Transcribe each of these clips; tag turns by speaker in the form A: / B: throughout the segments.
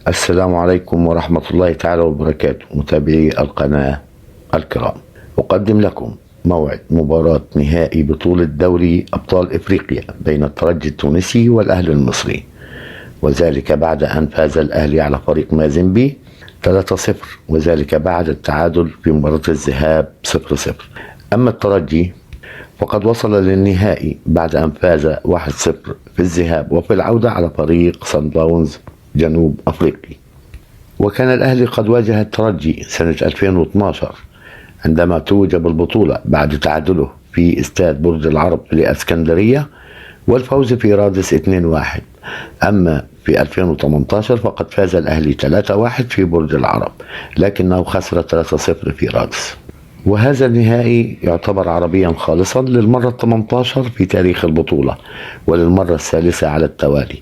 A: السلام عليكم ورحمة الله تعالى وبركاته. متابعي القناة الكرام، أقدم لكم موعد مباراة نهائي بطولة دوري أبطال إفريقيا بين الترجي التونسي والأهلي المصري، وذلك بعد أن فاز الأهلي على فريق مازيمبي 3-0، وذلك بعد التعادل في مباراة الذهاب 0-0. أما الترجي فقد وصل للنهائي بعد أن فاز 1-0 في الذهاب وفي العودة على فريق صن داونز جنوب أفريقي. وكان الأهلي قد واجه الترجي سنة 2012 عندما توج بالبطولة بعد تعادله في استاد برج العرب لإسكندرية والفوز في رادس 2-1. أما في 2018 فقد فاز الأهلي 3-1 في برج العرب، لكنه خسر 3-0 في رادس. وهذا النهائي يعتبر عربيا خالصا للمرة 18 في تاريخ البطولة وللمرة الثالثة على التوالي،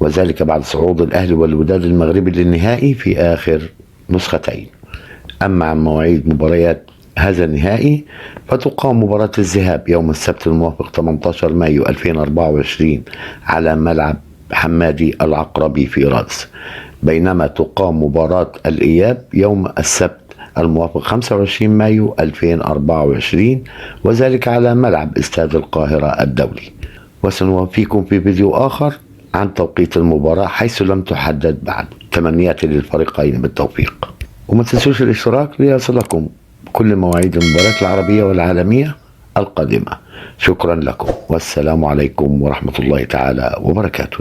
A: وذلك بعد صعود الأهلي والوداد المغربي للنهائي في آخر نسختين. أما عن مواعيد مباريات هذا النهائي فتقام مباراة الذهاب يوم السبت الموافق 18 مايو 2024 على ملعب حمادي العقربي في رادس، بينما تقام مباراة الإياب يوم السبت الموافق 25 مايو 2024 وذلك على ملعب استاد القاهرة الدولي. وسنوفيكم في فيديو آخر عن توقيت المباراة حيث لم تحدد بعد. تمنياتي للفريقين بالتوفيق، وما تنسوش الاشتراك ليصلكم كل مواعيد المباريات العربية والعالمية القادمة. شكرا لكم والسلام عليكم ورحمة الله تعالى وبركاته.